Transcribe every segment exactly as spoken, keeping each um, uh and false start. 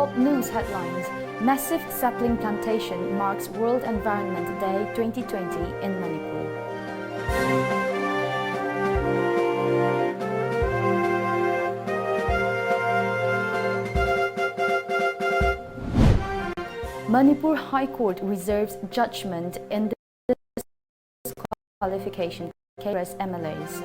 Top news headlines. Massive sapling plantation marks World Environment Day twenty twenty in Manipur. Manipur High Court reserves judgment in disqualification case M L As.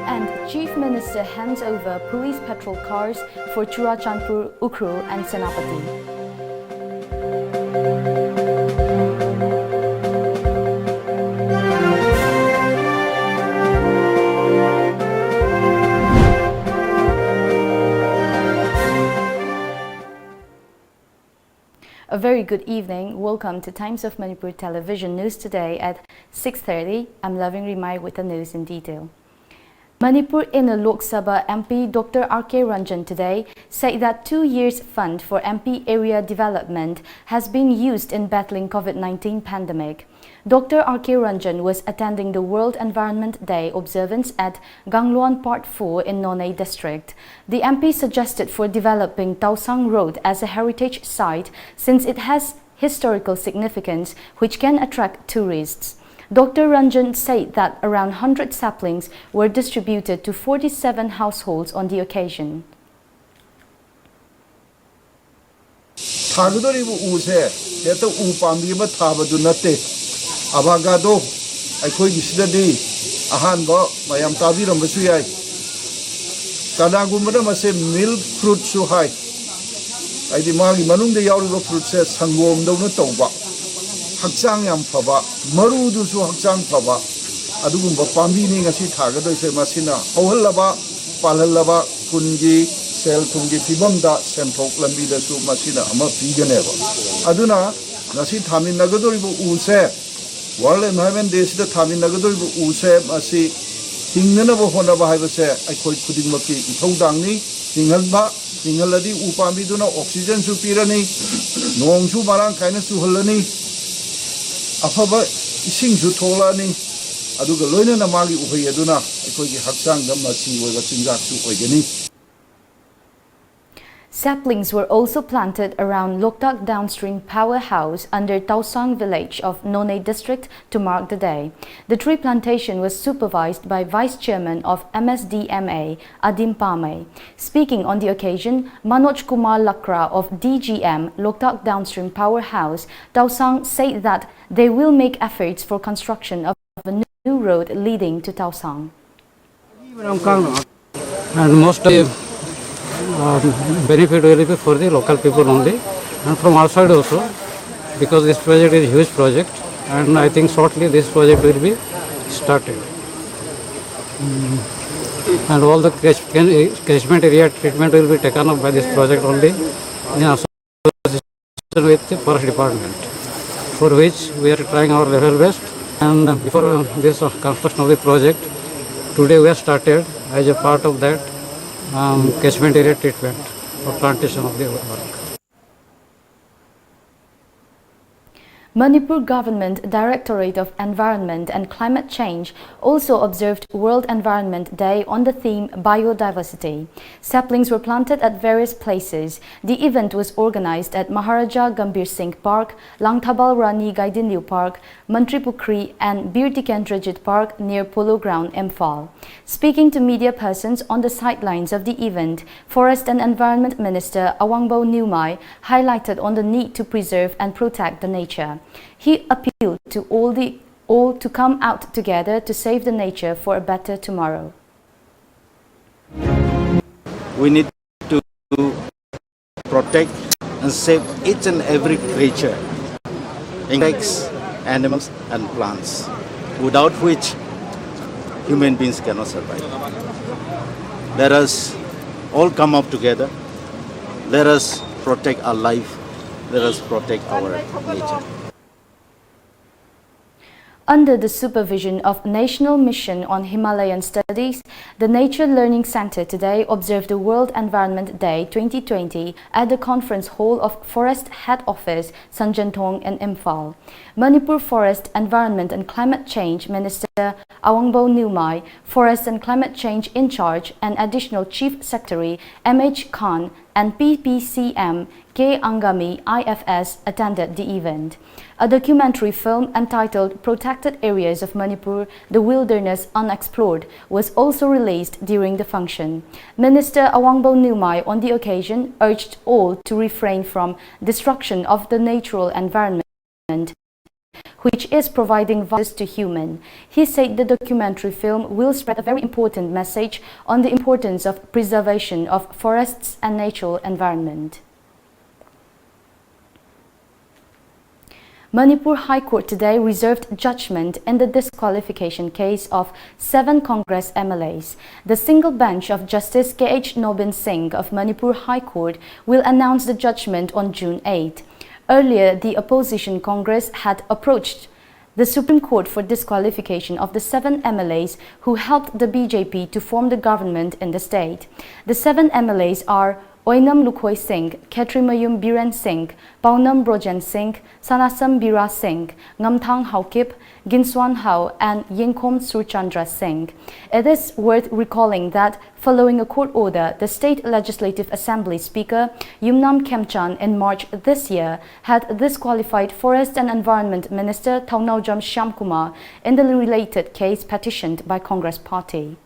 And Chief Minister hands over police patrol cars for Churachandpur, Ukhrul and Senapati. A very good evening. Welcome to Times of Manipur Television News Today at six thirty. I'm Loving Rimai with the news in detail. Manipur Inner Lok Sabha M P Doctor R K Ranjan today said that two years fund for M P area development has been used in battling COVID nineteen pandemic. Doctor R K Ranjan was attending the World Environment Day observance at Gangluan Part four in Noney District. The M P suggested for developing Tausang Road as a heritage site since it has historical significance which can attract tourists. Doctor Ranjan said that around hundred saplings were distributed to forty-seven households on the occasion. ꯊꯥꯒꯗꯧꯔꯤꯕ ꯎꯁꯦ ꯍꯦꯛꯇ ꯎ ꯄꯥꯝꯕꯤ ꯑꯃ ꯊꯥꯕꯗꯨ ꯅꯠꯇꯦ꯫ ꯑꯚꯥꯒꯥꯗꯣ ꯑꯩꯈꯣꯏꯒꯤꯁꯤꯗꯗꯤ ꯑꯍꯥꯟꯕ ꯃꯌꯥꯝ ꯇꯥꯕꯤꯔꯝꯕꯁꯨ ꯌꯥꯏ꯫ ꯀꯅꯥꯒꯨꯝꯕꯅ ꯃꯁꯦ ꯃꯤꯜꯛ ꯐ꯭ꯔꯨꯠꯁꯨ ꯍꯥꯏ꯫ ꯍꯥꯏꯗꯤ ꯃꯥꯒꯤ ꯃꯅꯨꯡꯗ ꯌꯥꯎꯔꯤꯕ ꯐ꯭ꯔꯨꯠꯁꯦ ꯁꯪꯒꯣꯝꯗꯧꯅ ꯇꯧꯕ, ꯍꯛꯆꯥꯡ ꯌꯥꯝ ꯐꯕ, ꯃꯔꯨꯗꯨꯁꯨ ꯍꯛꯆꯥꯡ ꯐꯕ, ꯑꯗꯨꯒꯨꯝꯕ ꯄꯥꯝꯕꯤꯅꯤ ꯉꯁꯤ ꯊꯥꯒꯗꯣꯏꯁꯦ꯫ ꯃꯁꯤꯅ ꯍꯧꯍꯜꯂꯕ, ꯄꯥꯜꯍꯜꯂꯕ ꯈꯨꯟꯒꯤ ꯁꯦꯜ ꯊꯨꯝꯒꯤ ꯐꯤꯕꯝꯗ, ꯁꯦꯟꯊꯣꯛ ꯂꯝꯕꯤꯗꯁꯨ ꯃꯁꯤꯅ ꯑꯃ ꯄꯤꯒꯅꯦꯕ꯫ ꯑꯗꯨꯅ ꯉꯁꯤ ꯊꯥꯃꯤꯟꯅꯒꯗꯧꯔꯤꯕ ꯎꯁꯦ, World Environment Day ꯁꯤꯗ ꯊꯥꯃꯤꯟꯅꯒꯗꯧꯔꯤꯕ ꯎꯁꯦ, ꯃꯁꯤ ꯍꯤꯡꯅꯅꯕ ꯍꯣꯠꯅꯕ ꯍꯥꯏꯕꯁꯦ ꯑꯩꯈꯣꯏ ꯈꯨꯗꯤꯡꯃꯛꯀꯤ ꯏꯊꯧꯗꯥꯡꯅꯤ꯫ ꯍꯤꯡꯍꯟꯕ, ꯍꯤꯡꯍꯜꯂꯗꯤ ꯎ ꯄꯥꯝꯕꯤꯗꯨꯅ oxygen ꯁꯨ ꯄꯤꯔꯅꯤ, ꯅꯣꯡꯁꯨ ꯃꯔꯥꯡ ꯀꯥꯏꯅ ꯆꯨꯍꯜꯂꯅꯤ, ꯑꯐꯕ ꯏꯁꯤꯡꯁꯨ ꯊꯣꯛꯂꯛꯑꯅꯤ, ꯑꯗꯨꯒ ꯂꯣꯏꯅꯅ ꯃꯥꯒꯤ ꯎꯍꯩ ꯑꯗꯨꯅ ꯑꯩꯈꯣꯏꯒꯤ ꯍꯛꯆꯥꯡꯗ ꯃꯆꯤ ꯑꯣꯏꯕ ꯆꯤꯟꯖꯥꯛꯁꯨ ꯑꯣꯏꯒꯅꯤ꯫ Saplings were also planted around Loktak Downstream Powerhouse under Tausang village of Noney district to mark the day. The tree plantation was supervised by Vice Chairman of M S D M A, Adim Pamei. Speaking on the occasion, Manoj Kumar Lakra of D G M, Loktak Downstream Powerhouse, Tausang, said that they will make efforts for construction of a new road leading to Tausang. And most of the um, benefit will be for the local people only and from outside also, because this project is a huge project, and I think shortly this project will be started. Mm. And all the catch- can- catchment area treatment will be taken up by this project only in association with the forest department, for which we are trying our level best. And before uh, this uh, construction of the project, today we have started as a part of that um, catchment area treatment or plantation of the work. Manipur Government Directorate of Environment and Climate Change also observed World Environment Day on the theme Biodiversity. Saplings were planted at various places. The event was organized at Maharaja Gambhir Singh Park, Langthabal Rani Gaidinliu Park, Mantripukhri and Bir Tikendrajit Park near Polo Ground, Imphal. Speaking to media persons on the sidelines of the event, Forest and Environment Minister Awangbow Newmai highlighted on the need to preserve and protect the nature. He appealed to all the all to come out together to save the nature for a better tomorrow. We need to protect and save each and every creature, insects, animals, and plants, without which human beings cannot survive. Let us all come up together. Let us protect our life. Let us protect our nature. Under the supervision of National Mission on Himalayan Studies, the Nature Learning Center today observed the World Environment Day twenty twenty at the conference hall of Forest Head Office, Sanjanthong in Imphal. Manipur Forest, Environment and Climate Change Minister Awangbou Newmai, Forest and Climate Change in charge and Additional Chief Secretary M H Khan, and P P C M K Angami I F S attended the event. A documentary film entitled Protected Areas of Manipur, The Wilderness Unexplored was also released during the function. Minister Awangbou Newmai on the occasion urged all to refrain from destruction of the natural environment, which is providing violence to human. He said the documentary film will spread a very important message on the importance of preservation of forests and natural environment. Manipur High Court today reserved judgment in the disqualification case of seven Congress M L As. The single bench of Justice K H Nobin Singh of Manipur High Court will announce the judgment on June eighth. Earlier, the opposition Congress had approached the Supreme Court for disqualification of the seven M L As who helped the B J P to form the government in the state. The seven M L As are Oinam Lukhoi Singh, Khetrimayum Biren Singh, Paunam Brojen Singh, Sanasam Bira Singh, Ngamthang Haokip, Ginswan Hao, and Yingkhom Surchandra Singh. It is worth recalling that following a court order, the State Legislative Assembly Speaker Yumnam Khemchand in March this year had disqualified Forest and Environment Minister Thounaojam Shyamkumar in the related case petitioned by Congress Party.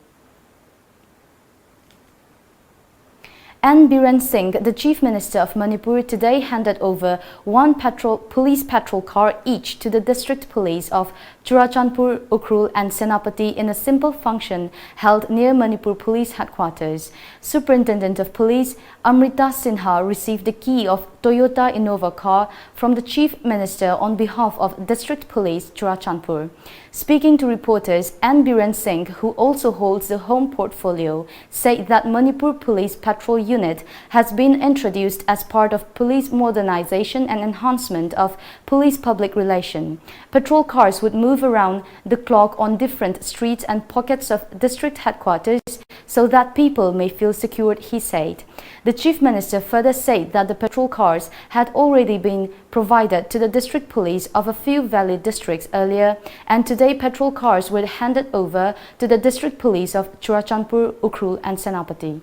N Biren Singh, the Chief Minister of Manipur, today handed over one patrol, police patrol car each to the district police of Churachandpur, Ukhrul and Senapati in a simple function held near Manipur Police Headquarters. Superintendent of Police Amrita Sinha received the key of Toyota Innova car from the Chief Minister on behalf of District Police Churachandpur. Speaking to reporters, N Biren Singh, who also holds the Home portfolio, said that Manipur Police Patrol Unit has been introduced as part of police modernization and enhancement of police public relation. Patrol cars would move around the clock on different streets and pockets of district headquarters so that people may feel secured, he said. The Chief Minister further said that the patrol cars had already been provided to the district police of a few valley districts earlier, and today patrol cars were handed over to the district police of Churachandpur, Ukhrul and Senapati.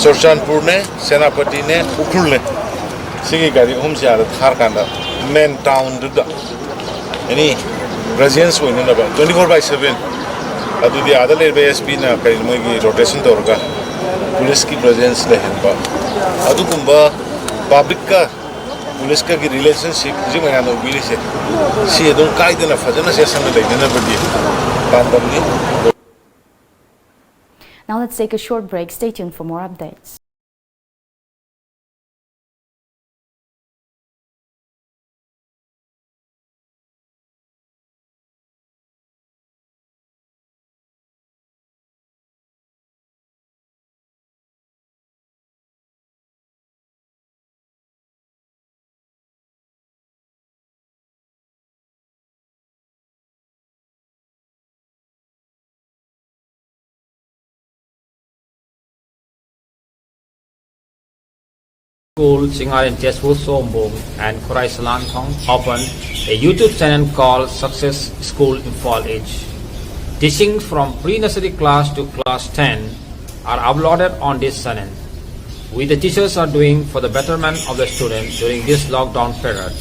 ꯆꯨꯔꯆꯥꯟꯄꯨꯔꯅꯦ, ꯁꯦꯅꯥꯄꯇꯤꯅꯦ, ꯎꯈ꯭ꯔꯨꯜꯅꯦ, ꯁꯤꯒꯤ ꯒꯥꯔꯤ ꯑꯍꯨꯝꯁꯦ ꯑꯥꯗ ꯊꯥꯔꯀꯥꯟꯗ ꯃꯦꯟ ꯇꯥꯎꯟꯗꯨꯗ ꯑꯦꯅꯤ presence ꯑꯣꯏꯅꯅꯕ twenty four by seven, ꯑꯗꯨꯗꯤ ꯑꯥꯗ ꯂꯩꯔꯤꯕ S P ꯅ ꯀꯔꯤ ꯃꯣꯏꯒꯤ ꯔꯣꯇꯦꯁꯟ ꯇꯧꯔꯒ ꯄꯨꯂꯤꯁꯀꯤ ꯄ꯭ꯔꯦꯖꯦꯟꯁ ꯂꯩꯍꯟꯕ, ꯑꯗꯨꯒꯨꯝꯕ ꯄꯕ꯭ꯂꯤꯛꯀ ꯄꯨꯂꯤꯁꯀꯒꯤ ꯔꯤꯂꯦꯁꯟꯁꯤꯞ ꯍꯧꯖꯤꯛ ꯃꯌꯥꯝꯅ ꯎꯕꯤꯔꯤꯁꯦ, ꯁꯤ ꯑꯗꯨꯝ ꯀꯥꯏꯗꯅ ꯐꯖꯅ ꯆꯦꯛꯁꯤꯟꯅ ꯂꯩꯅꯅꯕꯒꯤ ꯄꯥꯟꯗꯝꯅꯤ꯫ Now let's take a short break. Stay tuned for more updates. School, Singar in Cheswu Sombung and Khurai Salanthong opened a YouTube channel called Success School Imphal East. Teaching from pre-nursery class to class ten are uploaded on this channel, which the teachers are doing for the betterment of the student during this lockdown period.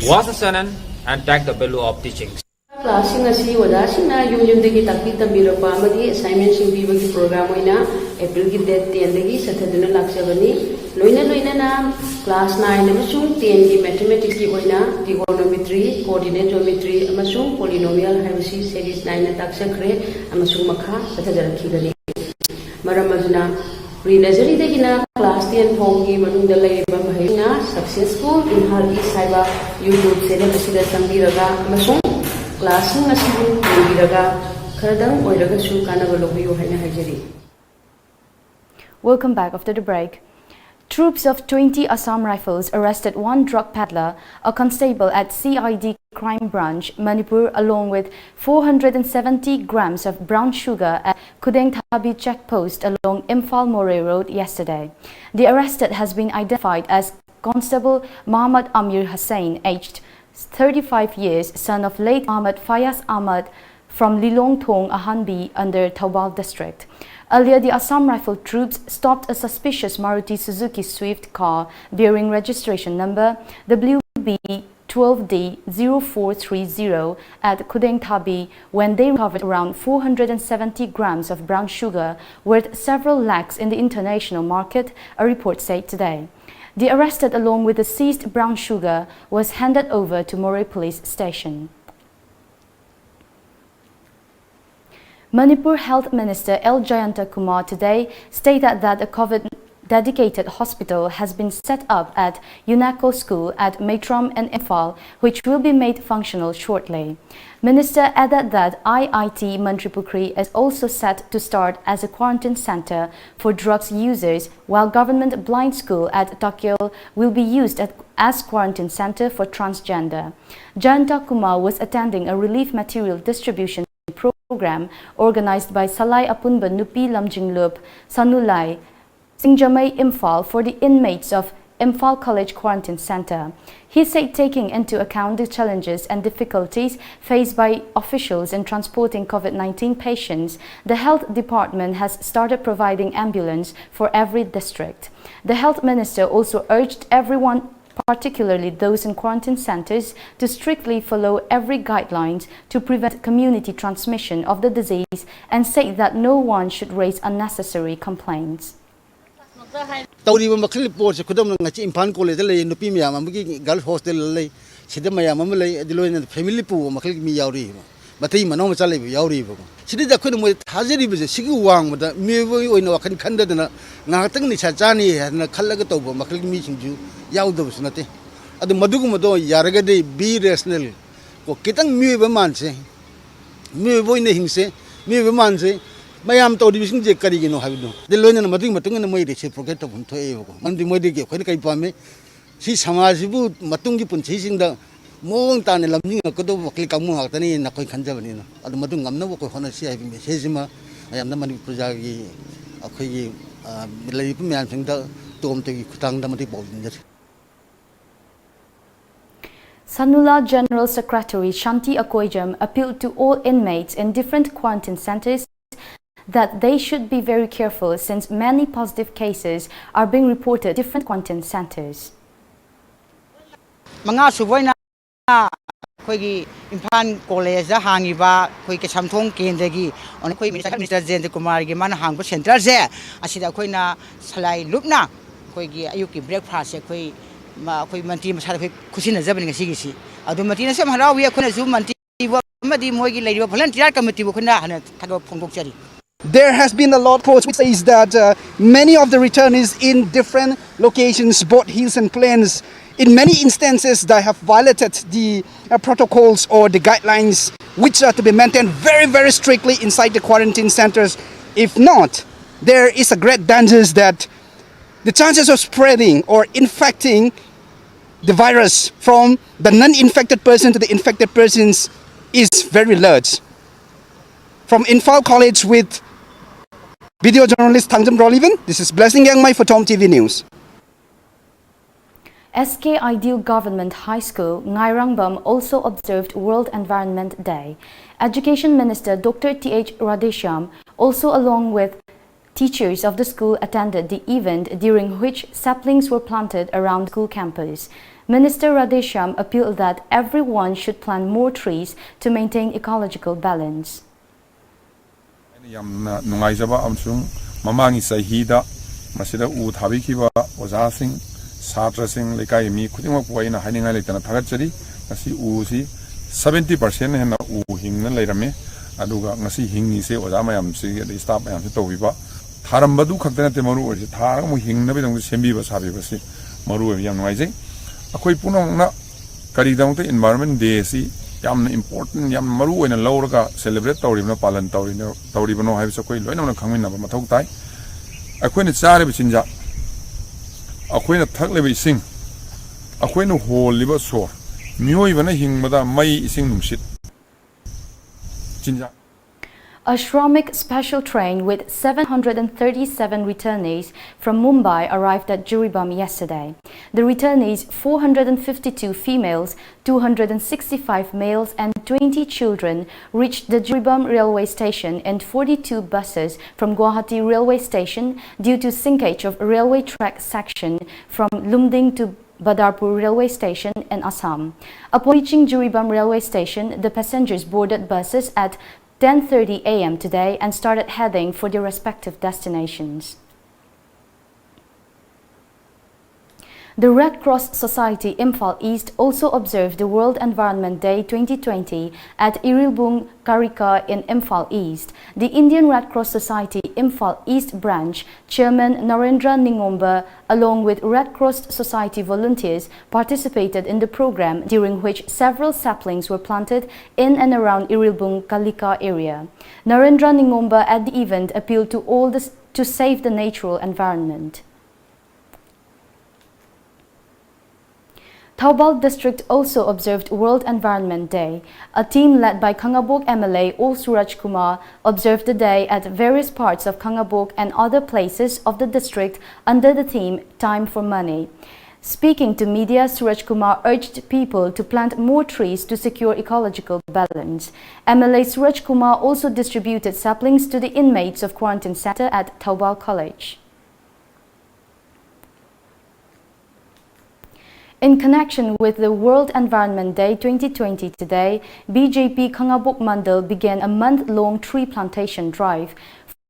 Watch the channel and take the value of teachings. ꯀ꯭ꯂꯥꯁꯁꯤꯡ ꯑꯁꯤ ꯑꯣꯖꯥꯁꯤꯡꯅ ꯌꯨꯝ ꯌꯨꯝꯗꯒꯤ ꯇꯥꯛꯄꯤ ꯇꯝꯕꯤꯔꯛꯄ ꯑꯃꯗꯤ ꯑꯦꯁꯥꯏꯟꯃꯦꯟꯁꯤꯡ ꯄꯤꯕꯒꯤ programme ꯑꯣꯏꯅ ꯑꯦꯄ꯭ꯔꯤꯜꯒꯤ ꯗꯦꯠ ꯇꯦꯟꯗꯒꯤ ꯆꯠꯊꯗꯨꯅ ꯂꯥꯛꯆꯕꯅꯤ꯫ ꯂꯣꯏꯅ ꯂꯣꯏꯅꯅ ꯀ꯭ꯂꯥꯁ ꯅꯥꯏꯟ ꯑꯃꯁꯨꯡ ꯇꯦꯟꯒꯤ ꯃꯦꯊꯃꯦꯇꯤꯛꯁꯀꯤ ꯑꯣꯏꯅ ꯇ꯭ꯔꯤꯒꯣꯅꯣꯃꯦꯇ꯭ꯔꯤ, ꯀꯣꯑꯣꯔꯗꯤꯅꯦꯠ ꯖꯣꯃꯦꯇ꯭ꯔꯤ ꯑꯃꯁꯨꯡ ꯄꯣꯂꯤꯅꯣꯃꯤꯌꯦꯜ ꯍꯥꯏꯕꯁꯤ ꯁꯦꯔꯤꯁ ꯅꯥꯏꯅ ꯇꯥꯛꯆꯈ꯭ꯔꯦ ꯑꯃꯁꯨꯡ ꯃꯈꯥ ꯆꯠꯊꯖꯔꯛꯈꯤꯒꯅꯤ꯫ ꯃꯔꯝ ꯑꯗꯨꯅ ꯄ꯭ꯔꯤ ꯅꯔꯖꯔꯤꯗꯒꯤꯅ ꯀ꯭ꯂꯥꯁ ꯇꯦꯟ ꯐꯥꯎꯕꯒꯤ ꯃꯅꯨꯡꯗ ꯂꯩꯔꯤꯕ ꯃꯍꯩꯅ ꯁꯛꯁꯦꯁ ꯁ꯭ꯀꯨꯜ ꯏꯝꯐꯥꯜ ꯏꯁ ꯍꯥꯏꯕ ꯌꯨꯇ꯭ꯌꯨꯕ ꯆꯦꯅꯦꯜ ꯑꯁꯤꯗ ꯆꯪꯕꯤꯔꯒ ꯑꯃꯁꯨꯡ ꯀ꯭ꯂꯥꯁꯁꯤꯡ ꯑꯁꯤꯕꯨ ꯌꯦꯡꯕꯤꯔꯒ ꯈꯔꯗꯪ ꯑꯣꯏꯔꯒꯁꯨ ꯀꯥꯟꯅꯕ ꯂꯧꯕꯤꯌꯨ ꯍꯥꯏꯅ ꯍꯥꯏꯖꯔꯤ꯫ Welcome back after the break. Troops of twenty Assam Rifles arrested one drug peddler, a constable at C I D Crime Branch, Manipur, along with four hundred seventy grams of brown sugar at Khudengthabi checkpost along Imphal Moreh Road yesterday. The arrested has been identified as Constable Muhammad Amir Hussain, aged thirty-five years, son of late Muhammad Fayaz Ahmad from Lilong Thong Ahanbi under Thoubal district. Earlier, the Assam Rifle troops stopped a suspicious Maruti Suzuki Swift car bearing registration number W B twelve D zero four three zero at Khudengthabi when they recovered around four hundred seventy grams of brown sugar worth several lakhs in the international market, a report said today. The arrested, along with the seized brown sugar, was handed over to Moreh Police Station. Manipur Health Minister L Jayanta Kumar today stated that a COVID dedicated hospital has been set up at UNACO school at Meitram and Imphal, which will be made functional shortly. Minister added that I I T Mantripukhri is also set to start as a quarantine center for drugs users, while government blind school at Takyol will be used at, as quarantine center for transgender. Jayanta Kumar was attending a relief material distribution program organized by Salai Apunba Nupi Lamjinglup Sanulai Singjamei Imphal for the inmates of Imphal College Quarantine Center. He said, taking into account the challenges and difficulties faced by officials in transporting COVID nineteen patients, the health department has started providing ambulance for every district. The health minister also urged everyone, particularly those in quarantine centers, to strictly follow every guidelines to prevent community transmission of the disease and said that no one should raise unnecessary complaints. ꯇꯧꯔꯤꯕ ꯃꯈꯜꯒꯤ ꯄꯣꯠꯁꯦ, ꯈꯨꯗꯝ ꯑꯣꯏꯅ ꯉꯁꯤ ꯏꯝꯐꯥꯜ ꯀꯣꯂꯦꯖꯇ ꯂꯩ, ꯅꯨꯄꯤ ꯃꯌꯥꯝ ꯑꯃꯒꯤ ꯒꯔꯜ ꯍꯣꯁꯇꯦꯜꯗ ꯂꯩ, ꯁꯤꯗ ꯃꯌꯥꯝ ꯑꯃ ꯂꯩ, ꯑꯗꯨ ꯂꯣꯏꯅ ꯐꯦꯃꯤꯂꯤ ꯄꯨꯕ ꯃꯈꯜꯒꯤ ꯃꯤ ꯌꯥꯎꯔꯤꯕ, ꯃꯇꯩ ꯃꯅꯥꯎ ꯃꯆꯥ ꯂꯩꯕ ꯌꯥꯎꯔꯤꯕꯀꯣ꯫ ꯁꯤꯗꯩꯗ ꯑꯩꯈꯣꯏꯅ ꯃꯣꯏꯗ ꯊꯥꯖꯔꯤꯕꯁꯦ, ꯁꯤꯒꯤ ꯋꯥꯡꯃꯗ ꯃꯤꯑꯣꯏꯕꯒꯤ ꯑꯣꯏꯅ ꯋꯥꯈꯜ ꯈꯟꯗꯗꯅ ꯉꯥꯏꯍꯥꯛꯇꯪ ꯅꯤꯁꯥ ꯆꯥꯅꯤ ꯍꯥꯏꯗꯅ ꯈꯜꯂꯒ ꯇꯧꯕ ꯃꯈꯜꯒꯤ ꯃꯤꯁꯤꯡꯁꯨ ꯌꯥꯎꯗꯕꯁꯨ ꯅꯠꯇꯦ꯫ ꯑꯗꯨ ꯃꯗꯨꯒꯨꯝꯕꯗꯣ ꯌꯥꯔꯒꯗꯤ be rational, ꯀꯣ, ꯈꯤꯇꯪ ꯃꯤꯑꯣꯏꯕ ꯃꯥꯟꯁꯦ, ꯃꯤꯑꯣꯏꯕ ꯑꯣꯏꯅ ꯍꯤꯡꯁꯦ, ꯃꯤꯑꯣꯏꯕ ꯃꯥꯟꯁꯦ꯫ ꯃꯌꯥꯝ ꯇꯧꯔꯤꯕꯁꯤꯡꯁꯦ ꯀꯔꯤꯒꯤꯅꯣ ꯍꯥꯏꯕꯗꯣ, ꯑꯗꯩ ꯂꯣꯏꯅꯅ ꯃꯗꯨꯒꯤ ꯃꯇꯨꯡ ꯏꯟꯅ ꯃꯣꯏ reciprocate ꯇꯧꯐꯝ ꯊꯣꯛꯑꯦꯕꯀꯣ꯫ ꯃꯔꯝꯗꯤ ꯃꯣꯏꯗꯒꯤ ꯑꯩꯈꯣꯏꯅ ꯀꯔꯤ ꯄꯥꯝꯃꯤ? ꯁꯤ ꯁꯃꯥꯖꯁꯤꯕꯨ ꯃꯇꯨꯡꯒꯤ ꯄꯨꯟꯁꯤꯁꯤꯡꯗ ꯃꯑꯣꯡ ꯇꯥꯅ ꯂꯝꯖꯤꯡꯉꯛꯀꯗꯧꯕ ꯋꯥꯈꯜ ꯀꯥꯡꯕꯨ ꯉꯥꯛꯇꯅꯤꯅ ꯑꯩꯈꯣꯏ ꯈꯟꯖꯕꯅꯤꯅ, ꯑꯗꯨ ꯃꯗꯨ ꯉꯝꯅꯕ ꯑꯩꯈꯣꯏ ꯍꯣꯠꯅꯁꯤ ꯍꯥꯏꯕꯒꯤ message ꯑꯃ ꯃꯌꯥꯝꯗ, ꯃꯅꯤꯄꯨꯔ ꯄ꯭ꯔꯖꯥꯒꯤ, ꯑꯩꯈꯣꯏꯒꯤ, ꯑ, ꯂꯩꯔꯤꯕ ꯃꯌꯥꯝꯁꯤꯡꯗ ꯇꯣꯝꯇꯒꯤ ꯈꯨꯠꯊꯥꯡꯗ ꯃꯇꯦꯡ ꯄꯥꯎꯖꯦꯟꯖꯔꯤ꯫ Sanula General Secretary Shanti Akoijam appealed to all inmates in different quarantine centers that they should be very careful since many positive cases are being reported in different quarantine centers. ꯃꯉꯥ ꯁꯨꯕ ꯑꯣꯏꯅ ꯑꯩꯈꯣꯏꯒꯤ ꯏꯝꯐꯥꯜ ꯀꯣꯂꯦꯖꯇ ꯍꯥꯡꯉꯤꯕ ꯑꯩꯈꯣꯏ ꯀꯩꯁꯥꯝꯊꯣꯡ ꯀꯦꯟꯗ꯭ꯔꯒꯤ ꯑꯩꯈꯣꯏ ꯃꯤꯅꯤꯁꯇꯔ ꯃꯤꯅꯤꯁꯇꯔ ꯖꯌꯦꯟꯇ ꯀꯨꯃꯥꯔꯒꯤ ꯃꯥꯅ ꯍꯥꯡꯕ centreꯁꯦ, ꯑꯁꯤꯗ ꯑꯩꯈꯣꯏꯅ ꯁꯂꯥꯏ ꯂꯨꯞꯅ ꯑꯩꯈꯣꯏꯒꯤ ꯑꯌꯨꯛꯀꯤ breakfastꯁꯦ ꯑꯩꯈꯣꯏ ꯃ- ꯑꯩꯈꯣꯏ ꯃꯟꯇ꯭ꯔꯤ ꯃꯁꯥꯗ ꯑꯩꯈꯣꯏ ꯈꯨꯠꯁꯤꯟꯅꯖꯕꯅꯤ ꯉꯁꯤꯒꯤꯁꯤ꯫ ꯑꯗꯨ ꯃꯟꯇ꯭ꯔꯤꯅꯁꯨ ꯌꯥꯝ ꯍꯔꯥꯎꯏ, ꯑꯩꯈꯣꯏꯅꯁꯨ ꯃꯟꯇ꯭ꯔꯤꯕꯨ ꯑꯃꯗꯤ ꯃꯣꯏꯒꯤ ꯂꯩꯔꯤꯕ volunteer committeeꯕꯨ ꯑꯩꯈꯣꯏꯅ ꯍꯥꯟꯅ ꯊꯥꯒꯠꯄ ꯐꯣꯡꯗꯣꯛꯆꯔꯤ꯫ There has been a law post which says that uh, many of the returnees in different locations, both hills and plains, in many instances they have violated the uh, protocols or the guidelines which are to be maintained very, very strictly inside the quarantine centers. If not, there is a great danger that the chances of spreading or infecting the virus from the non-infected person to the infected persons is very large. From Imphal College with video journalist Thangjam Rolivan, this is Blessing Yangmai for Tom T V News. S K Ideal Government High School, Ngairambam also observed World Environment Day. Education Minister Doctor T H Radheshyam, also along with teachers of the school, attended the event during which saplings were planted around school campus. Minister Radheshyam appealed that everyone should plant more trees to maintain ecological balance. ꯑꯩꯅ ꯌꯥꯝꯅ ꯅꯨꯡꯉꯥꯏꯖꯕ ꯑꯃꯁꯨꯡ ꯃꯃꯥꯡꯒꯤ ꯆꯍꯤꯗ ꯃꯁꯤꯗ ꯎ ꯊꯥꯕꯤꯈꯤꯕ ꯑꯣꯖꯥꯁꯤꯡ, ꯁꯥꯇ꯭ꯔꯁꯤꯡ, ꯂꯩꯀꯥꯏꯒꯤ ꯃꯤ ꯈꯨꯗꯤꯡꯃꯛꯄꯨ ꯑꯩꯅ ꯍꯥꯏꯅꯤꯡꯉꯥꯏ ꯂꯩꯇꯅ ꯊꯥꯒꯠꯆꯔꯤ꯫ ꯉꯁꯤ ꯎꯁꯤ seventy percent ꯍꯦꯟꯅ ꯎ ꯍꯤꯡꯅ ꯂꯩꯔꯝꯃꯦ꯫ ꯑꯗꯨꯒ ꯉꯁꯤ ꯍꯤꯡꯉꯤꯁꯦ ꯑꯣꯖꯥ ꯃꯌꯥꯝꯁꯤꯒꯤ ꯑꯗꯩ staff ꯃꯌꯥꯝꯁꯤ ꯇꯧꯕꯤꯕ, ꯊꯥꯔꯝꯕꯗꯨ ꯈꯛꯇ ꯅꯠꯇꯦ ꯃꯔꯨ ꯑꯣꯏꯔꯤꯁꯦ, ꯊꯥꯔꯒ ꯑꯃꯨꯛ ꯍꯤꯡꯅꯕꯒꯤꯗꯃꯛꯇ ꯁꯦꯝꯕꯤꯕ ꯁꯥꯕꯤꯕꯁꯤ ꯃꯔꯨ ꯑꯣꯏꯕ ꯌꯥꯝ ꯅꯨꯡꯉꯥꯏꯖꯩ꯫ ꯑꯩꯈꯣꯏ ꯄꯨꯝꯅꯃꯛꯅ ꯀꯔꯤꯒꯤꯗꯃꯛꯇ Environment Day ꯑꯁꯤ ꯌꯥꯝꯅ ꯏꯝꯄꯣꯔꯇꯦꯟ, ꯌꯥꯝ ꯃꯔꯨ ꯑꯣꯏꯅ ꯂꯧꯔꯒ ꯁꯦꯂꯦꯕ꯭ꯔꯦꯠ ꯇꯧꯔꯤꯕꯅꯣ, ꯄꯥꯂꯟ ꯇꯧꯔꯤꯅꯣ, ꯇꯧꯔꯤꯕꯅꯣ ꯍꯥꯏꯕꯁꯤ ꯑꯩꯈꯣꯏ ꯂꯣꯏꯅꯃꯛꯅ ꯈꯪꯃꯤꯟꯅꯕ ꯃꯊꯧ ꯇꯥꯏ꯫ ꯑꯩꯈꯣꯏꯅ ꯆꯥꯔꯤꯕ ꯆꯤꯟꯖꯥꯛ, ꯑꯩꯈꯣꯏꯅ ꯊꯛꯂꯤꯕ ꯏꯁꯤꯡ, ꯑꯩꯈꯣꯏꯅ ꯍꯣꯜꯂꯤꯕ ꯁꯣꯔ, ꯃꯤꯑꯣꯏꯕꯅ ꯍꯤꯡꯕꯗ ꯃꯩ, ꯏꯁꯤꯡ, ꯅꯨꯡꯁꯤꯠ, ꯆꯤꯟꯖꯥꯛ꯫ A Shramik special train with seven hundred and thirty-seven returnees from Mumbai arrived at Jiribam yesterday. The returnees, four hundred and fifty-two females, two hundred and sixty-five males and twenty children, reached the Jiribam railway station in forty-two buses from Guwahati railway station due to sinkage of railway track section from Lumding to Badarpur railway station in Assam. Upon reaching Jiribam railway station, the passengers boarded buses at ten thirty a m today and started heading for their respective destinations. The Red Cross Society Imphal East also observed the World Environment Day twenty twenty at Irilbung Karika in Imphal East. The Indian Red Cross Society Imphal East Branch Chairman Narendra Ningomba, along with Red Cross Society volunteers, participated in the program, during which several saplings were planted in and around Irilbung Kalika area. Narendra Ningomba at the event appealed to all the, to save the natural environment. Thoubal district also observed World Environment Day. A team led by Khangabok M L A O Suraj Kumar observed the day at various parts of Khangabok and other places of the district under the theme Time for Money. Speaking to media, Suraj Kumar urged people to plant more trees to secure ecological balance. M L A Suraj Kumar also distributed saplings to the inmates of quarantine center at Thoubal College. In connection with the World Environment Day twenty twenty today, B J P Khangabok Mandal began a month-long tree plantation drive.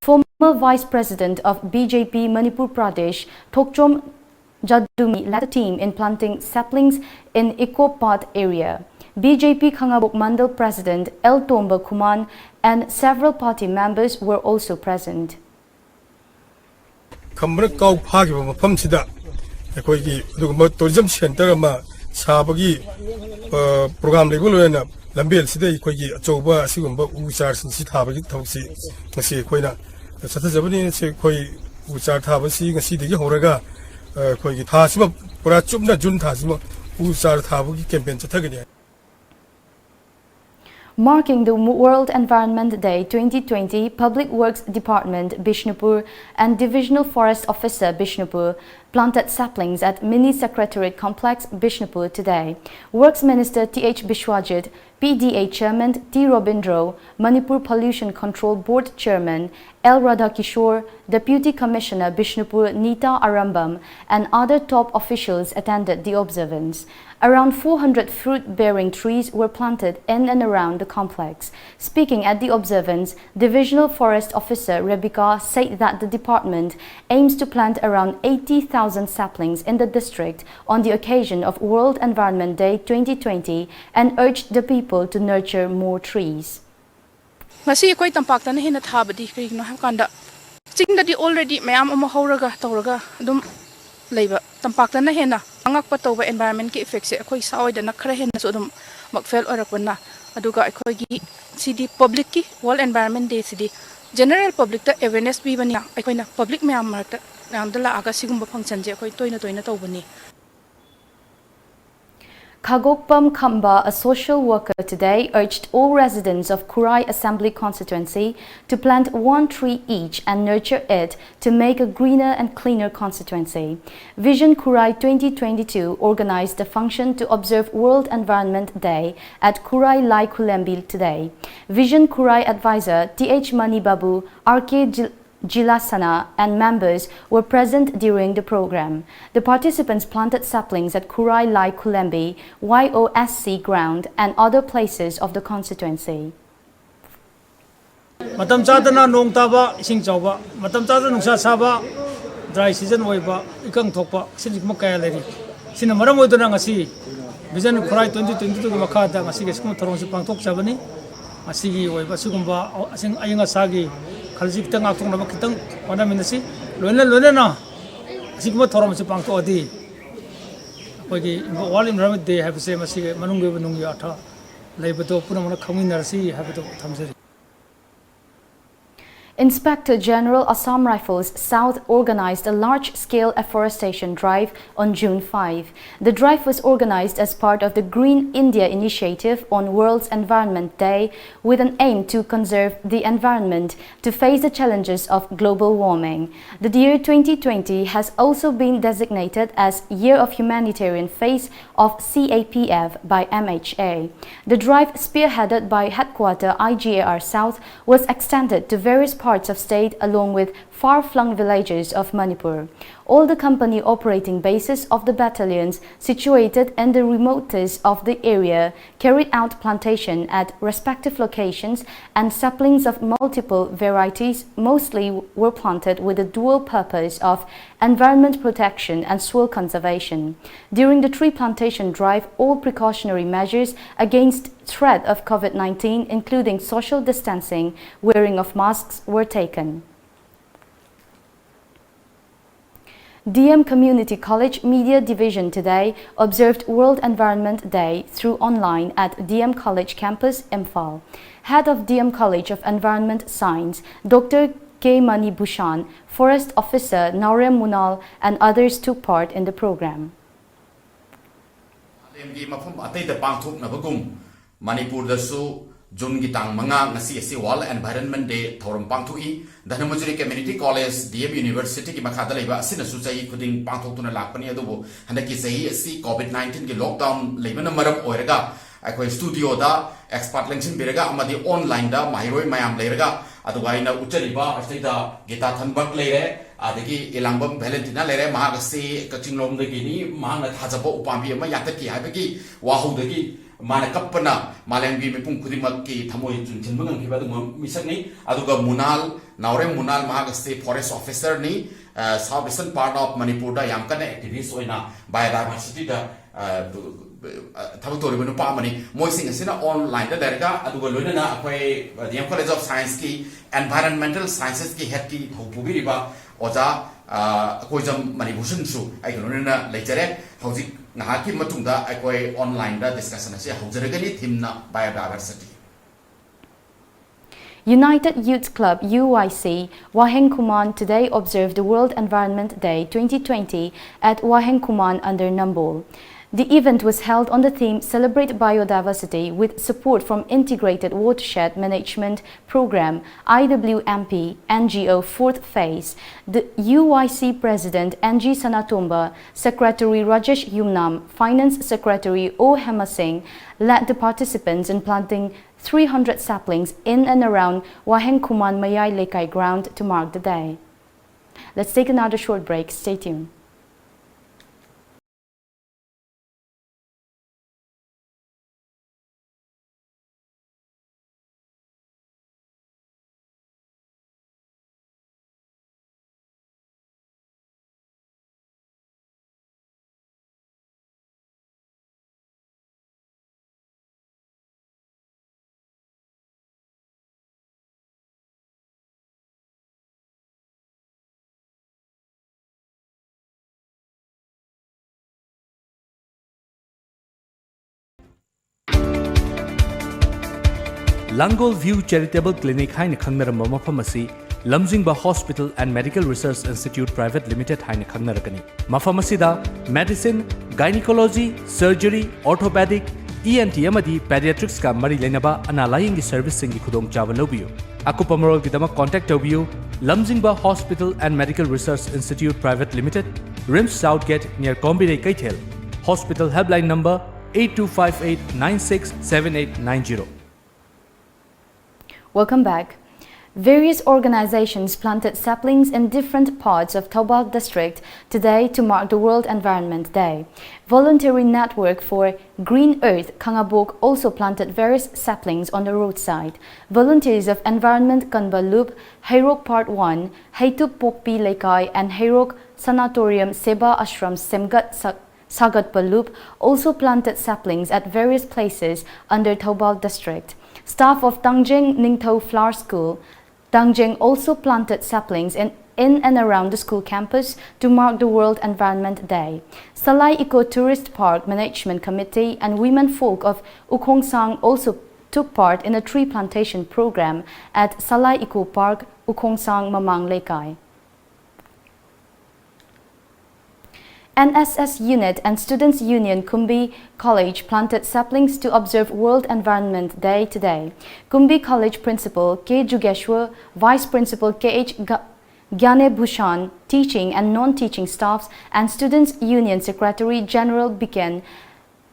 Former Vice President of B J P Manipur Pradesh, Thokchom Jadumi led the team in planting saplings in Eco Park area. B J P Khangabok Mandal President L Tomba Khuman and several party members were also present. ꯈꯝꯕꯅ ꯀꯥꯎ ꯐꯥꯈꯤꯕ ꯃꯐꯝꯁꯤꯗ ꯑꯩꯈꯣꯏꯒꯤ ꯑꯗꯨꯒꯨꯝꯕ tourism centre ꯑꯃ ꯁꯥꯕꯒꯤ programme ꯂꯩꯕ ꯂꯣꯏꯅꯅ ꯂꯝꯕꯦꯜꯁꯤꯗ ꯑꯩꯈꯣꯏꯒꯤ ꯑꯆꯧꯕ ꯑꯁꯤꯒꯨꯝꯕ ꯎ ꯆꯥꯔꯁꯤꯡꯁꯤ ꯊꯥꯕꯒꯤ ꯊꯕꯛꯁꯤ ꯉꯁꯤ ꯑꯩꯈꯣꯏꯅ ꯆꯠꯊꯖꯕꯅꯤ꯫ ꯉꯁꯤ ꯑꯩꯈꯣꯏ ꯎ ꯆꯥꯔ ꯊꯥꯕꯁꯤ ꯉꯁꯤꯗꯒꯤ ꯍꯧꯔꯒ, ꯑ, ꯑꯩꯈꯣꯏꯒꯤ ꯊꯥꯁꯤꯃ ꯄꯨꯔꯥ ꯆꯨꯞꯅ ꯖꯨꯟ ꯊꯥꯁꯤꯃ ꯎ ꯆꯥꯔ ꯊꯥꯕꯒꯤ campaign ꯆꯠꯊꯒꯅꯤ꯫ Marking the World Environment Day twenty twenty, Public Works Department, Bishnupur, and Divisional Forest Officer, Bishnupur, planted saplings at Mini Secretariat Complex, Bishnupur today. Works Minister T H Bishwajit, P D A Chairman T Robindro, Manipur Pollution Control Board Chairman L Radhakishore, Deputy Commissioner Bishnupur Nita Arambam, and other top officials attended the observance. Around four hundred fruit-bearing trees were planted in and around the complex. Speaking at the observance, Divisional Forest Officer Rebecca said that the department aims to plant around eighty thousand saplings in the district on the occasion of World Environment Day twenty twenty and urged the people to nurture more trees. ꯉꯁꯤ ꯑꯩꯈꯣꯏ ꯇꯝꯄꯥꯛꯇꯅ ꯍꯦꯟꯅ ꯊꯥꯕꯗꯤ ꯀꯔꯤꯒꯤꯅꯣ ꯍꯥꯏꯕ ꯀꯥꯟꯗ, ꯆꯤꯡꯗꯗꯤ already ꯃꯌꯥꯝ ꯑꯃ ꯍꯧꯔꯒ ꯇꯧꯔꯒ ꯑꯗꯨꯝ ꯂꯩꯕ, ꯇꯝꯄꯥꯛꯇꯅ ꯍꯦꯟꯅ ꯑꯉꯛꯄ ꯇꯧꯕ environment ꯀꯤ effect ꯁꯦ ꯑꯩꯈꯣꯏ ꯁꯥ ꯑꯣꯏꯗꯅ ꯈꯔ ꯍꯦꯟꯅꯁꯨ ꯑꯗꯨꯝ ꯃꯛ feel ꯑꯣꯏꯔꯛꯄꯅ꯫ ꯑꯗꯨꯒ ꯑꯩꯈꯣꯏꯒꯤ ꯁꯤꯗꯤ public ꯀꯤ World Environment Day ꯁꯤꯗꯤ general public ꯇ awareness ꯄꯤꯕꯅꯤꯅ, ꯑꯩꯈꯣꯏꯅ public ꯃꯌꯥꯝ ꯃꯔꯛꯇ, ꯃꯌꯥꯝꯗ ꯂꯥꯛꯑꯒ ꯁꯤꯒꯨꯝꯕ function ꯁꯦ ꯑꯩꯈꯣꯏ ꯇꯣꯏꯅ ꯇꯣꯏꯅ ꯇꯧꯕꯅꯤ꯫ Khagokpam Khamba, a social worker, today urged all residents of Khurai Assembly Constituency to plant one tree each and nurture it to make a greener and cleaner constituency. Vision Khurai twenty twenty-two organized the function to observe World Environment Day at Khurai Lai Khulembi today. Vision Khurai advisor T H Mani Babu, R K Jil- Jilasana and members were present during the program. The participants planted saplings at Khurai Lai Khulembi Y O S C ground and other places of the constituency. ꯃꯇꯝ ꯆꯥꯗꯅ ꯅꯣꯡ ꯇꯥꯕ, ꯏꯁꯤꯡ ꯆꯥꯎꯕ, ꯃꯇꯝ ꯆꯥꯗꯅ ꯅꯨꯡꯁꯥ ꯁꯥꯕ, dry season ꯑꯣꯏꯕ, ꯏꯀꯪ ꯊꯣꯛꯄ, ꯑꯁꯤꯅꯆꯤꯡꯕ ꯀꯌꯥ ꯂꯩꯔꯤ꯫ ꯁꯤꯅ ꯃꯔꯝ ꯑꯣꯏꯗꯨꯅ ꯉꯁꯤ Vision Khurai twenty twenty-two ꯒꯤ ꯃꯈꯥꯗ ꯉꯁꯤꯒꯤ ꯑꯁꯤꯒꯨꯝꯕ ꯊꯧꯔꯝꯁꯤ ꯄꯥꯡꯊꯣꯛꯆꯕꯅꯤ꯫ ꯃꯁꯤꯒꯤ ꯑꯣꯏꯕ ꯑꯁꯤꯒꯨꯝꯕ ꯑꯁꯤꯡ-, ꯑꯏꯪ ꯑꯁꯥꯒꯤ ꯈꯜꯁꯤ ꯈꯤꯇꯪ ꯉꯥꯛꯊꯣꯛꯅꯕ ꯈꯤꯇꯪ ꯍꯣꯠꯅꯃꯤꯟꯅꯁꯤ꯫ ꯂꯣꯏꯅ ꯂꯣꯏꯅꯅ ꯑꯁꯤꯒꯨꯝꯕ ꯊꯧꯔꯝ ꯑꯁꯤ ꯄꯥꯡꯊꯣꯛꯑꯗꯤ ꯑꯩꯈꯣꯏꯒꯤ World Environment Day ꯍꯥꯏꯕꯁꯦ ꯃꯁꯤꯒꯤ ꯃꯅꯨꯡꯒꯤ ꯑꯣꯏꯕ ꯅꯨꯡꯒꯤ ꯑꯔꯊ ꯂꯩꯕꯗꯣ ꯄꯨꯝꯅꯃꯛꯅ ꯈꯪꯃꯤꯟꯅꯔꯁꯤ ꯍꯥꯏꯕꯗꯣ ꯊꯝꯖꯔꯤ꯫ Inspector General Assam Rifles South organized a large-scale afforestation drive on June five. The drive was organized as part of the Green India Initiative on World's Environment Day, with an aim to conserve the environment to face the challenges of global warming. The year twenty twenty has also been designated as Year of Humanitarian Phase of CAPF by MHA. The drive, spearheaded by Headquarter IGAR South, was extended to various parts of state along with far-flung villages of Manipur. All the company operating bases of the battalions situated in the remotest of the area carried out plantation at respective locations, and saplings of multiple varieties mostly were planted with the dual purpose of environment protection and soil conservation. During the tree plantation drive, all precautionary measures against threat of COVID nineteen, including social distancing, wearing of masks, were taken. D M Community College Media Division today observed World Environment Day through online at D M College Campus, Imphal. Head of D M College of Environment Science, Doctor K Mani Bhushan, Forest Officer Naorem Munal, and others took part in the program. ꯃꯥꯂꯦꯝꯒꯤ ꯃꯐꯝ ꯑꯇꯩꯗ ꯄꯥꯡꯊꯣꯛꯅꯕꯒꯨꯝ ꯃꯅꯤꯄꯨꯔꯗꯁꯨ ꯖꯨꯟꯒꯤ ꯇꯥꯡ ꯃꯉꯥ, ꯉꯁꯤ ꯑꯁꯤ World Environment Day ꯊꯧꯔꯝ ꯄꯥꯡꯊꯣꯛꯏ꯫ Dhanamanjuri Community College, D M Universityꯒꯤ ꯃꯈꯥꯗ ꯂꯩꯕ ꯑꯁꯤꯅꯁꯨ ꯆꯍꯤ ꯈꯨꯗꯤꯡ ꯄꯥꯡꯊꯣꯛꯇꯨꯅ ꯂꯥꯛꯄꯅꯤ꯫ ꯑꯗꯨꯕꯨ ꯍꯟꯗꯛꯀꯤ ꯆꯍꯤ ꯑꯁꯤ COVID nineteenꯒꯤ lockdown ꯂꯩꯕꯅ ꯃꯔꯝ ꯑꯣꯏꯔꯒ ꯑꯩꯈꯣꯏ studioꯗ expert ꯂꯦꯡꯁꯤꯟꯕꯤꯔꯒ ꯑꯃꯗꯤ onlineꯗ ꯃꯍꯩꯔꯣꯏ ꯃꯌꯥꯝ ꯂꯩꯔꯒ, ꯑꯗꯨꯒ ꯑꯩꯅ ꯎꯠꯆꯔꯤꯕ ꯑꯁꯤꯗ ꯒꯤꯇꯥ ꯊꯟꯕꯛ ꯂꯩꯔꯦ, ꯑꯗꯒꯤ ꯏꯂꯥꯡꯕꯝ ꯚꯦꯂꯦꯟꯇꯤꯅꯥ ꯂꯩꯔꯦ꯫ ꯃꯍꯥꯛ ꯑꯁꯤ ꯀꯛꯆꯤꯡ ꯂꯣꯝꯗꯒꯤꯅꯤ꯫ ꯃꯍꯥꯛꯅ ꯊꯥꯖꯕ ꯎꯄꯥꯝꯕꯤ ꯑꯃ ꯌꯥꯟꯊꯠꯈꯤ ꯍꯥꯏꯕꯒꯤ ꯋꯥꯍꯧꯗꯒꯤ ꯃꯥꯅ ꯀꯞꯄꯅ ꯃꯥꯂꯦꯝꯒꯤ ꯃꯤꯄꯨꯝ ꯈꯨꯗꯤꯡꯃꯛꯀꯤ ꯊꯃꯣꯏ ꯆꯨꯝꯁꯤꯟꯕ ꯉꯝꯈꯤꯕ ꯑꯗꯨꯒꯨꯝꯕ ꯃꯤꯁꯛꯅꯤ꯫ ꯑꯗꯨꯒ ꯃꯨꯅꯥꯜ, ꯅꯥꯎꯔꯦꯝ ꯃꯨꯅꯥꯜ, ꯃꯍꯥꯛ ꯑꯁꯤ forest officerꯅꯤ꯫ ꯑ, South Eastern part of ꯃꯅꯤꯄꯨꯔꯗ ꯌꯥꯝ ꯀꯟꯅ activist ꯑꯣꯏꯅ biodiversityꯗ, ꯑ, ꯊꯕꯛ ꯇꯧꯔꯤꯕ ꯅꯨꯄꯥ ꯑꯃꯅꯤ꯫ ꯃꯣꯏꯁꯤꯡ ꯑꯁꯤꯅ onlineꯗ ꯂꯩꯔꯒ, ꯑꯗꯨꯒ ꯂꯣꯏꯅꯅ ꯑꯩꯈꯣꯏ D M College of Scienceꯀꯤ Environmental Sciencesꯀꯤ headꯀꯤ ꯊꯧ ꯄꯨꯕꯤꯔꯤꯕ ꯑꯣꯖꯥ, ꯑ, ꯑꯀꯣꯏꯖꯝ ꯃꯅꯤꯚꯨꯁꯟꯁꯨ ꯑꯩꯒ ꯂꯣꯏꯅꯅ ꯂꯩꯖꯔꯦ꯫ ꯍꯧꯖꯤꯛ ꯉꯥꯏꯍꯥꯛꯀꯤ ꯃꯇꯨꯡꯗ ꯑꯩꯈꯣꯏ ꯑꯣꯟꯂꯥꯏꯟꯗ ꯗꯤꯁꯀꯁꯟ ꯑꯁꯤ ꯍꯧꯖꯔꯒꯅꯤ꯫ ꯊꯤꯝꯅ biodiversity. United Youth Club, U Y C, Waheng Khuman today observed the World Environment Day twenty twenty at Waheng Khuman under Nambol. The event was held on the theme Celebrate Biodiversity with support from Integrated Watershed Management Program, I W M P, N G O fourth phase. The U Y C President N G Sanatomba, Secretary Rajesh Yumnam, Finance Secretary O Hema Singh led the participants in planting three hundred saplings in and around Waheng Khuman Mayai Leikai ground to mark the day. Let's take another short break. Stay tuned. Langol view charitable clinic ꯍꯥꯏꯅ ꯈꯪꯅꯔꯝꯕ ꯃꯐꯝ ꯑꯁꯤ Lamjingba hospital and medical research institute private limited ꯍꯥꯏꯅ ꯈꯪꯅꯔꯒꯅꯤ꯫ ꯃꯐꯝ ꯑꯁꯤꯗ medicine, gynaecology, surgery, orthopaedic, E N T ꯑꯃꯗꯤ ꯄꯦꯗꯤꯌꯥꯇ꯭ꯔꯤꯛꯁꯀ ꯃꯔꯤ ꯂꯩꯅꯕ ꯑꯅꯥ ꯂꯥꯌꯦꯡꯒꯤ ꯁꯔꯚꯤꯁꯁꯤꯡꯒꯤ ꯈꯨꯗꯣꯡꯆꯥꯕ ꯂꯧꯕꯤꯌꯨ꯫ ꯑꯀꯨꯞꯄ ꯃꯔꯣꯜꯒꯤꯗꯃꯛ ꯀꯣꯟꯇꯦꯛ ꯇꯧꯕꯤꯌꯨ, Lamjingba hospital and medical research institute private limited, RIMS south gate, near Kombirei Keithel. Hospital helpline number eight two five eight nine six seven eight nine zero꯫ Welcome back. Various organizations planted saplings in different parts of Thoubal district today to mark the World Environment Day. Voluntary Network for Green Earth Khangabok also planted various saplings on the roadside. Volunteers of Environment Kanba Loop, Heirok Part one, Heitup Pokpi Leikai and Heirok Sanatorium Seba Ashram Semgat Sa- Sagatpa Loop also planted saplings at various places under Thoubal district. Staff of Tangjeng Ningthou Flower School, Tangjeng also planted saplings in in and around the school campus to mark the World Environment Day. Salai Eco Tourist Park Management Committee and women folk of Ukhongsang also took part in a tree plantation program at Salai Eco Park, Ukhongsang Mamang Leikai. N S S unit and Students Union Kumbi College planted saplings to observe World Environment Day today. Kumbi College Principal K Jugeshwar, Vice Principal K H Ga- Gyane Bhushan, teaching and non-teaching staffs, and Students Union Secretary General Biken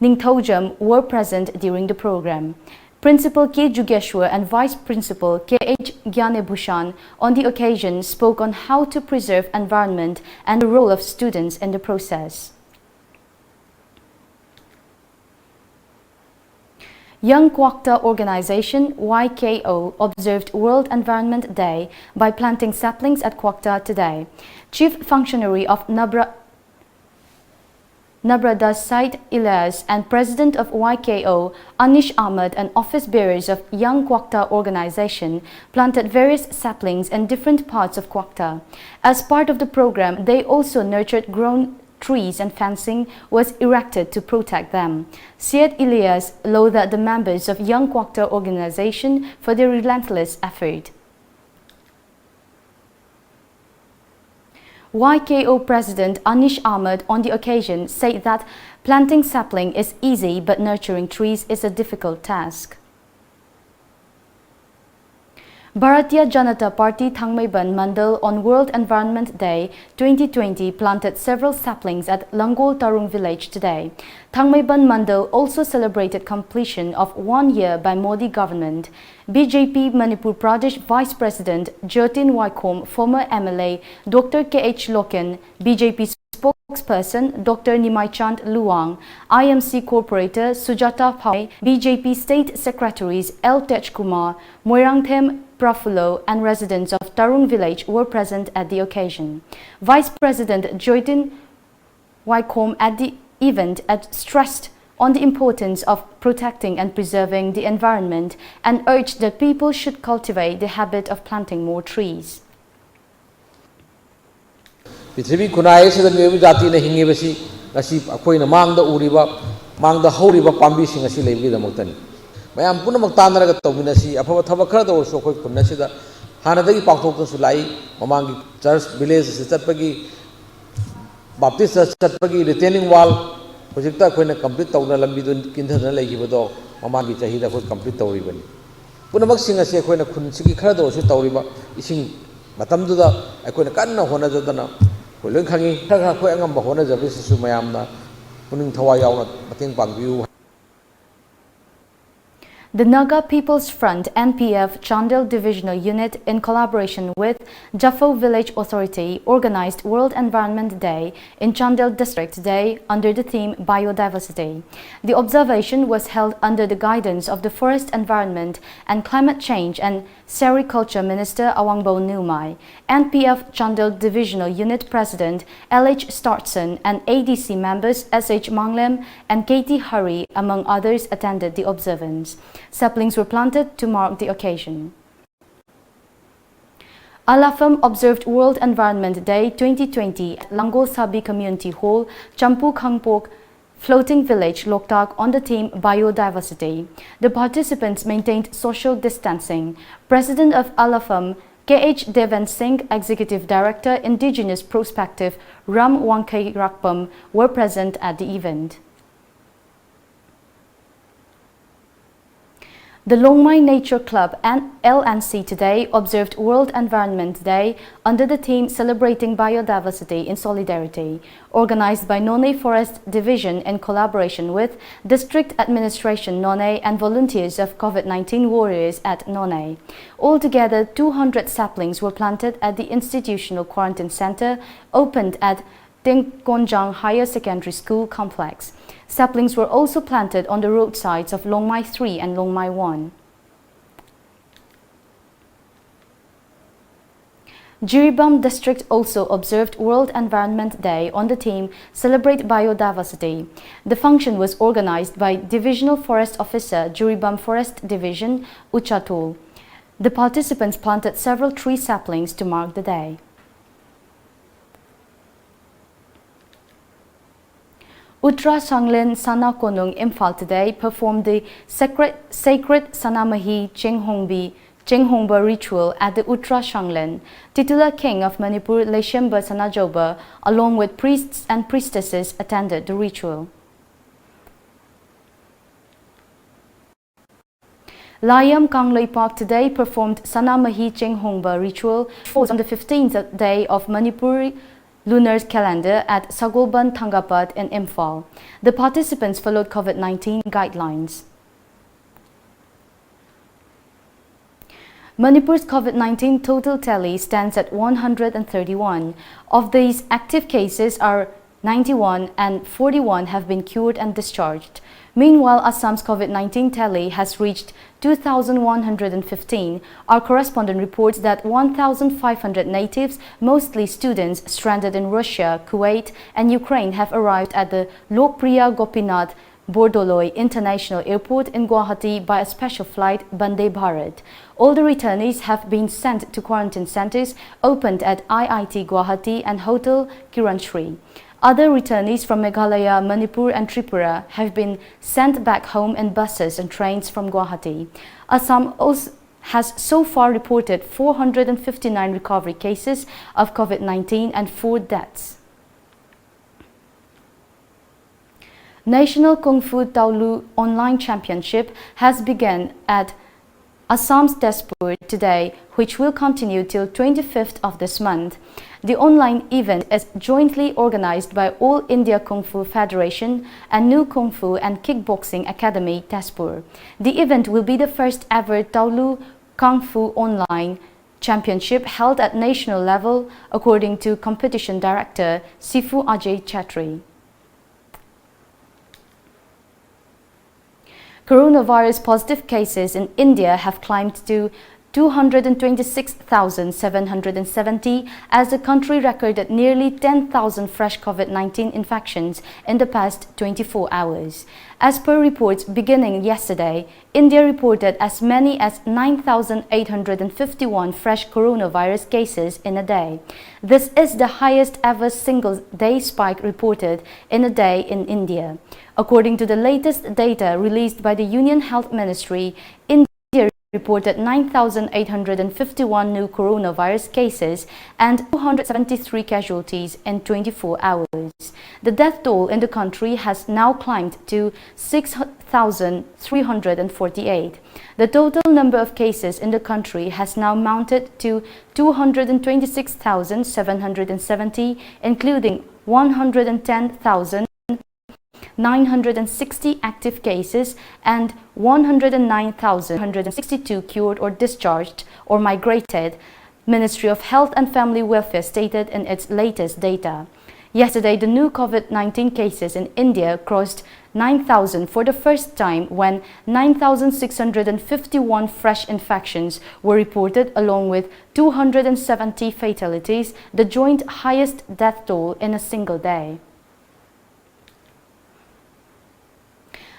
Ningthoujam were present during the program. Principal K Jugeshwar and Vice Principal K H Gyane Bhushan on the occasion spoke on how to preserve environment and the role of students in the process. Young Kwakta Organization, Y K O, observed World Environment Day by planting saplings at Kwakta today. Chief Functionary of Nabra Nabrada Said Ilyas and President of Y K O, Anish Ahmed, and office bearers of Young Kwakta Organization planted various saplings in different parts of Kwakta. As part of the program, they also nurtured grown trees and fencing was erected to protect them. Syed Ilyas lauded the members of Young Kwakta Organization for their relentless effort. Y K O President Anish Ahmed on the occasion said that planting sapling is easy but nurturing trees is a difficult task. Bharatiya Janata Party Thangmeiban Mandal on World Environment Day twenty twenty planted several saplings at Langol Tarung village today. Thangmeiban Mandal also celebrated completion of one year by Modi government. B J P Manipur Pradesh Vice President Jyotin Waikhom, former M L A Doctor K H Loken, B J P spokesperson Doctor Nimaichand Luang, I M C Corporator Sujata Phawng, B J P State Secretaries L Tej Kumar, Moirangthem Prafulo, and residents of Tarung village were present at the occasion. Vice President Jyotin Waikhom at the event had stressed on the importance of protecting and preserving the environment and urged that people should cultivate the habit of planting more trees. ꯄ꯭ꯔꯤꯊꯤꯕꯤ ꯈꯨꯟꯅꯥꯏ ꯑꯁꯤꯗ ꯃꯤꯑꯣꯏꯕ ꯖꯥꯇꯤꯅ ꯍꯤꯡꯉꯤꯕꯁꯤ ꯉꯁꯤ ꯑꯩꯈꯣꯏꯅ ꯃꯥꯡꯗ ꯎꯔꯤꯕ, ꯃꯥꯡꯗ ꯍꯧꯔꯤꯕ ꯄꯥꯝꯕꯤꯁꯤꯡ ꯑꯁꯤ ꯂꯩꯕꯒꯤꯗꯃꯛꯇꯅꯤ꯫ ꯃꯌꯥꯝ ꯄꯨꯝꯅꯃꯛ ꯇꯥꯟꯅꯔꯒ ꯇꯧꯃꯤꯟꯅꯁꯤ꯫ ꯑꯐꯕ ꯊꯕꯛ ꯈꯔꯗ ꯑꯣꯏꯔꯁꯨ ꯑꯩꯈꯣꯏ ꯈꯨꯟ ꯑꯁꯤꯗ ꯍꯥꯟꯅꯗꯒꯤ ꯄꯥꯡꯊꯣꯛꯇꯨꯅꯁꯨ ꯂꯥꯛꯏ꯫ ꯃꯃꯥꯡꯒꯤ ꯆꯔꯆ ꯚꯤꯂꯦꯖ ꯑꯁꯤ ꯆꯠꯄꯒꯤ, ꯕꯥꯞꯇꯤꯁꯇ ꯆꯠꯄꯒꯤ ꯔꯤꯇꯦꯅꯤꯡ ꯋꯥꯜ ꯍꯧꯖꯤꯛꯇ ꯑꯩꯈꯣꯏꯅ ꯀꯝꯄ꯭ꯂꯤꯠ ꯇꯧꯗꯅ ꯂꯝꯕꯤꯗꯨ ꯀꯤꯟꯊꯗꯅ ꯂꯩꯈꯤꯕꯗꯣ ꯃꯃꯥꯡꯒꯤ ꯆꯍꯤꯗ ꯑꯩꯈꯣꯏ ꯀꯝꯄ꯭ꯂꯤꯠ ꯇꯧꯔꯤꯕꯅꯤ꯫ ꯄꯨꯝꯅꯃꯛꯁꯤꯡ ꯑꯁꯤ ꯑꯩꯈꯣꯏꯅ ꯈꯨꯟꯁꯤꯒꯤ ꯈꯔꯗ ꯑꯣꯏꯔꯁꯨ ꯇꯧꯔꯤꯕ ꯏꯁꯤꯡ ꯃꯇꯝꯗꯨꯗ ꯑꯩꯈꯣꯏꯅ ꯀꯟꯅ ꯍꯣꯠꯅꯖꯗꯅ ꯑꯩꯈꯣꯏ ꯂꯣꯏ ꯈꯪꯉꯤ꯫ ꯈꯔ ꯈꯔ ꯑꯩꯈꯣꯏ ꯑꯉꯝꯕ ꯍꯣꯠꯅꯖꯕꯁꯤꯁꯨ ꯃꯌꯥꯝꯅ ꯄꯨꯛꯅꯤꯡ ꯊꯋꯥꯏ ꯌꯥꯎꯅ ꯃꯇꯦꯡ ꯄꯥꯡꯕꯤꯌꯨ꯫ The Naga People's Front, N P F, Chandel Divisional Unit, in collaboration with Jafo Village Authority, organized World Environment Day in Chandel District today under the theme Biodiversity. The observation was held under the guidance of the Forest Environment and Climate Change and Sericulture Minister Awangbo Newmai, N P F Chandel Divisional Unit President L H Startson and A D C members S H Manglem and K T Hari, among others, attended the observance. Saplings were planted to mark the occasion. Alafam observed World Environment Day twenty twenty at Langol Sabi Community Hall, Champu Khangpok, Floating Village, Loktak, on the theme Biodiversity. The participants maintained social distancing. President of Alafam, K H Devan Singh, Executive Director, Indigenous Perspective, Ram Wangkhei Rakpam, were present at the event. The Longmai Nature Club and L N C today observed World Environment Day under the theme Celebrating Biodiversity in Solidarity, organized by Noney Forest Division in collaboration with District Administration Noney and volunteers of COVID nineteen Warriors at Noney. Altogether, two hundred saplings were planted at the Institutional Quarantine Center opened at Tingkonjang Higher Secondary School complex. Saplings were also planted on the roadsides of Longmai three and Longmai one. Jiribam District also observed World Environment Day on the theme Celebrate Biodiversity. The function was organized by Divisional Forest Officer, Jiribam Forest Division, Uchatul. The participants planted several tree saplings to mark the day. Uttara Shanglen Sana Konung Imphal today performed the sacred, sacred Sanamahi Chenghongbi, Chenghongba ritual at the Uttara Shanglen. Titular King of Manipur Leishemba Sanajaoba, along with priests and priestesses, attended the ritual. Layam Kangleipak today performed Sanamahi Chenghongba ritual, falls on the fifteenth day of Manipuri lunar calendar, at Sagolban Thangapat in Imphal. The participants followed COVID nineteen guidelines. Manipur's COVID nineteen total tally stands at one hundred and thirty-one. Of these, active cases are ninety-one and forty-one have been cured and discharged. Meanwhile, Assam's COVID nineteen tally has reached two thousand one hundred and fifteen. Our correspondent reports that one thousand five hundred natives, mostly students stranded in Russia, Kuwait, and Ukraine, have arrived at the Lokpriya Gopinath Bordoloi International Airport in Guwahati by a special flight, Vande Bharat. All the returnees have been sent to quarantine centers opened at I I T Guwahati and Hotel Kiranshri. Other returnees from Meghalaya, Manipur, and Tripura have been sent back home in buses and trains from Guwahati. Assam also has so far reported four hundred and fifty-nine recovery cases of COVID nineteen and four deaths. National Kung Fu Taolu Online Championship has begun at Assam's Tezpur today, which will continue till twenty-fifth of this month. The online event is jointly organized by All India Kung Fu Federation and New Kung Fu and Kickboxing Academy, Tezpur. The event will be the first ever Taolu Kung Fu Online Championship held at national level, according to competition director Sifu Ajay Chatri. Coronavirus positive cases in India have climbed to two hundred twenty-six thousand seven hundred seventy, as the country recorded nearly ten thousand fresh COVID nineteen infections in the past twenty-four hours. As per reports beginning yesterday, India reported as many as nine thousand eight hundred fifty-one fresh coronavirus cases in a day. This is the highest ever single day spike reported in a day in India. According to the latest data released by the Union Health Ministry, India reported nine thousand eight hundred fifty-one new coronavirus cases and two hundred seventy-three casualties in twenty-four hours. The death toll in the country has now climbed to six thousand three hundred forty-eight. The total number of cases in the country has now mounted to two hundred twenty-six thousand seven hundred seventy, including one hundred ten thousand nine hundred sixty active cases and one hundred nine thousand one hundred sixty-two cured or discharged or migrated, Ministry of Health and Family Welfare stated in its latest data. Yesterday, the new COVID nineteen cases in India crossed nine thousand for the first time, when nine thousand six hundred fifty-one fresh infections were reported, along with two hundred seventy fatalities, the joint highest death toll in a single day.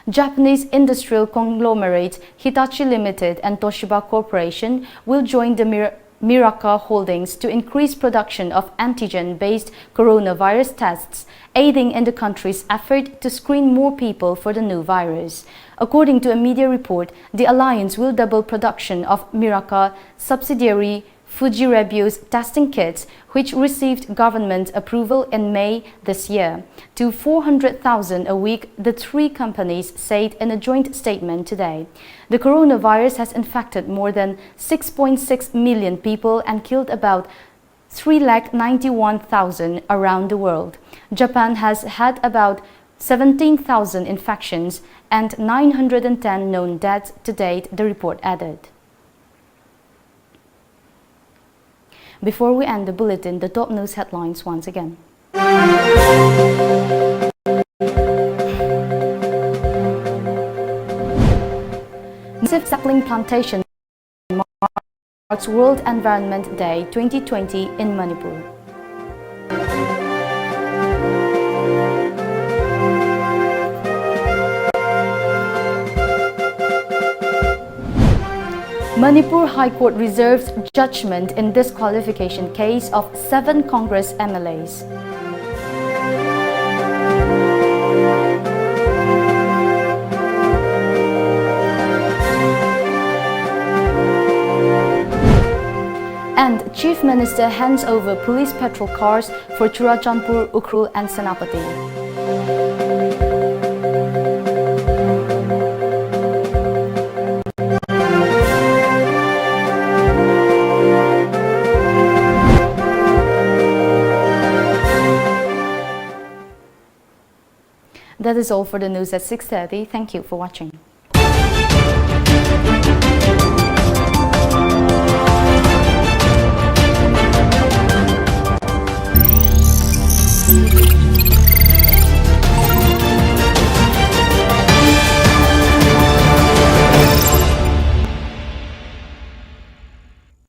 Japanese industrial conglomerate Hitachi Limited and Toshiba Corporation will join the Mir-, Miraka Holdings to increase production of antigen-based coronavirus tests, aiding in the country's effort to screen more people for the new virus. According to a media report, the alliance will double production of Miraka subsidiary Fujirebio's testing kits, which received government approval in May this year, to four hundred thousand a week, the three companies said in a joint statement today. The coronavirus has infected more than six point six million people and killed about three lakh ninety-one thousand around the world. Japan has had about seventeen thousand infections and nine hundred ten known deaths to date, the report added. Before we end the bulletin, the top news headlines once again. Massive sapling plantation marks World Environment Day twenty twenty in Manipur. Manipur High Court reserves judgment in disqualification case of seven Congress M L As. And Chief Minister hands over police patrol cars for Churachandpur, Ukhrul and Senapati. That is all for the news at six thirty. Thank you for watching.